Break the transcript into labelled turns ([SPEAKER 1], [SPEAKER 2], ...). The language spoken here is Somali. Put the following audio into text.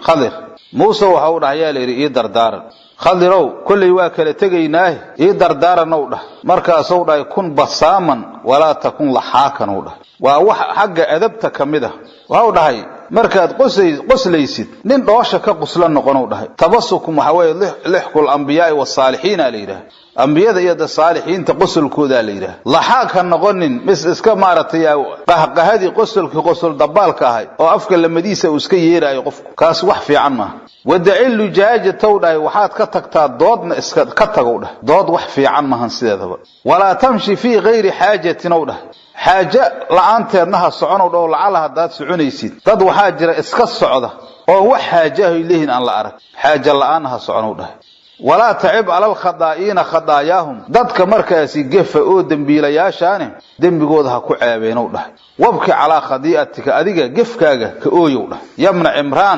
[SPEAKER 1] Khadir. Muuse waxa u dhahay, yaa layidhi, ii dardaaran. Khadirow, kolley waa kala tegaynaahe, ii dardaaranow dhah. Markaasuu dhahay: "كن بساما ولا تكن ضحاكا" u dhahay. Waa wax xagga adabta ka mid ah. Waxau dhahay: markaad qoslaysid, nin dhoosha ka qusla noqonou dhahay. Tabasukum waxaa weeye ضحك الأنبياء والصالحين la yidhaah, ambiyada iyo da saalixiinta qosolkoodaa la yidhaah. Laxaag ha noqonin, mis iska maaragtay qahqahadii, qosolkii qosol dabaalka ahay oo afka lamadiisa uu iska yeeraayo qofku, kaas wax fiican maaha. ودع اللجاج tow dhahay, waxaad ka tagtaa doodna, iska ka tagow dhahay. Dood wax fiican mahan sideedaba. ولا تمش في غير حاجة ow dhahay, xaaje la-aanteedna ha soconow dhaho. Lacala haddaad soconaysid, dad waxaa jira iska socda oo wax xaajahoy leeyihin aan la arag. Xaaje la-aanna ha soconow dhahay. ولا تعب على الخطائين خطاياهم, dadka markaasi gefa oo dembiilayaashaane dembigooda ha ku ceebeenow dhahay. وابك على خطيئتك, adiga gefkaaga ka ooyow dhahay. يا ابن عمران.